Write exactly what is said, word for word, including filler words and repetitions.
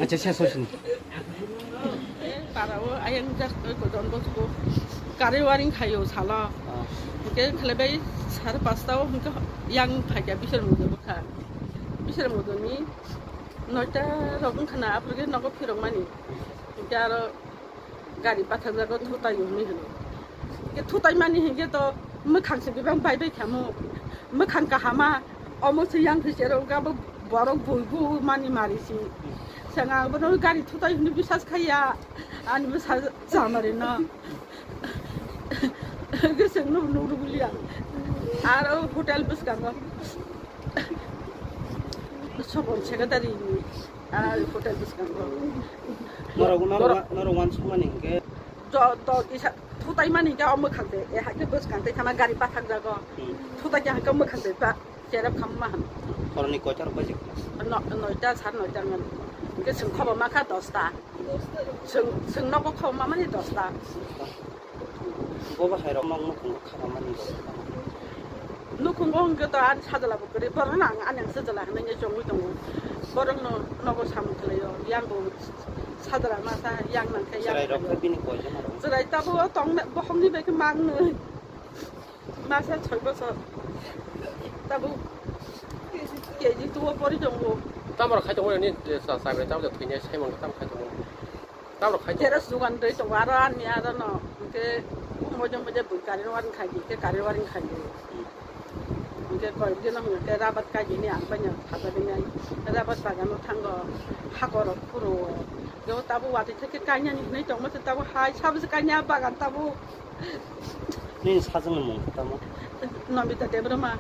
Acha, sia sosini. Para o ayang jak Don Bosco kare waring khayo sala. Ah. Hingke khelebai sar pasta o hingke yang phaikya bisar mudo bokha. Bisar mudo ni noita rok wngkha na, aphuru khe nogo phirok mani. Hingke aro gari pathak jago thutai hwnwi hwno. Hingke thutai mani hingke to mwkhang se bebak bai bai khamo. Mwkhang kahama, omo se yang thwi cherok gabo borok bui bu mani mari si. Sanga bono gari thutai hwnwi bisas khaiya. Ani bwsa chamari no. Hingke se nuk nuk rwliya. Aro hotel bwskango. Sokol secretary ni, ah, hotel bwskango. Norok, norok, norok wansukmani hingke? Jo, to kisa thutai mani hingke o mwkhang de, e haike bwskang tei thama gari pathak jago. Hmm. Thutai khe hingke mwkhang de pa, cherep kham ma han. Horni koitar baji? No, noita, sar noita ngan. Hingke seng khobo ma kha dosta. Seng, seng nogo khobo ma mani dosta. Bo bahai rok nok nukhung kha ma mani dosta. Nukhungo hingke to ani sajla bo kwrwi, borok no ang ani ang sajla hinui chongwi tongo. Borok no nogo samung khlaio, yang bo sajla masa, yang nang khe yang. Chwrai rok khlaio. Khe bini koi jama rok. Chwrai tabuk o tong bohok ni bai khe mang nwi. Masa soi bosor. Tabuk K G two o pori tongo. Tamo rok khai tongo ni, sa, sa, sa, tamo thwinai Simon tamo khai tongo. Tabok khai tongo. Teras dugan doi tongo, aro ani aro no, hingke moja moja bui kari waring khai di, hingke kari waring khai di. Hingke koi dino hingke rabat kai di ni ang paina thata di nai. Rabat bagan o thango, hakor o phuru o. Yo tabu wati theke kainani hinui tongma se tabu hai, sabu se kaina bagan tabu. Nini sajwng ni mung tamo? Nobita Debbarma.